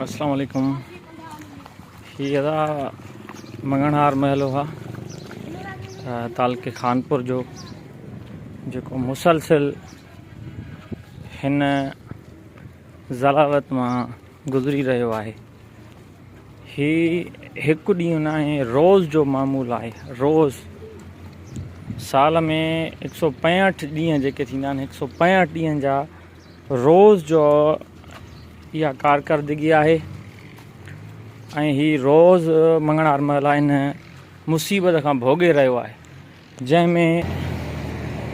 اسلام عليڪم هي ادا مڱڻهار محلو آ تعلقي خانپور جو جيڪو مسلسل هن ذلالت مان گذري رهيو آهي هي هڪ ڏينهن ناهي روز جو معمول آهي روز سال ۾ 165 ڏينهن جيڪي ٿيندا آهن 165 ڏينهن جا روز جو اها ڪارڪردگي آهي ۽ هي روز مڱڻهار محلا ان مصيبت کان ڀوڳي رهيو آهي جنهن ۾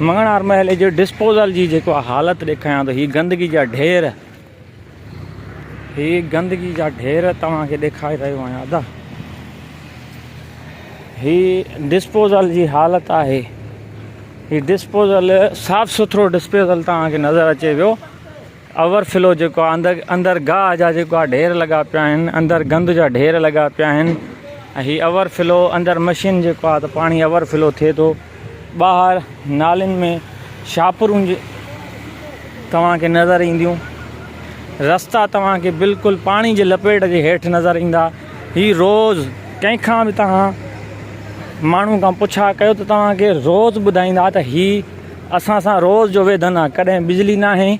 مڱڻهار محلي جي ڊسپوزل جي جيڪو حالت ڏيکاريان ٿو هي گندگي جا ڍير هي گندگي جا ڍير توهان کي ڏيکاري رهيو آهيان ادا هي ڊسپوزل جي حالت آهي هي ڊسپوزل صاف سٿرو ڊسپوزل توهان کي نظر اچي ويو اوور فلو جيڪو آهي اندر اندر گاهه جا جيڪو آهي ڍير لڳا پيا آهن اندر گند جا ڍير لڳا پيا آهن ۽ هي اوور فلو اندر مشين جيڪو آهي ته پاڻي اوور فلو ٿئي ٿو ٻاهر نالين ۾ شاپرون توهان کي نظر اينديون رستا توهان کي بلڪل پاڻي جي لپيٽ جي هيٺ نظر ايندا هي روز ڪنهن کان به توهان ماڻهو کان پڇا ڪيو ته توهان کي روز ٻڌائيندا ته هي اسان سان روز جو ويڌن آهي ڪڏهن بجلي ناهي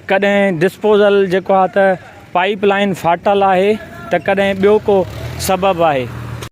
ڪڏهن ڊسپوزل جيڪو آهي ته پائپ لائن ڦاٽل آهي ته ڪڏهن ٻيو ڪو سبب آهي.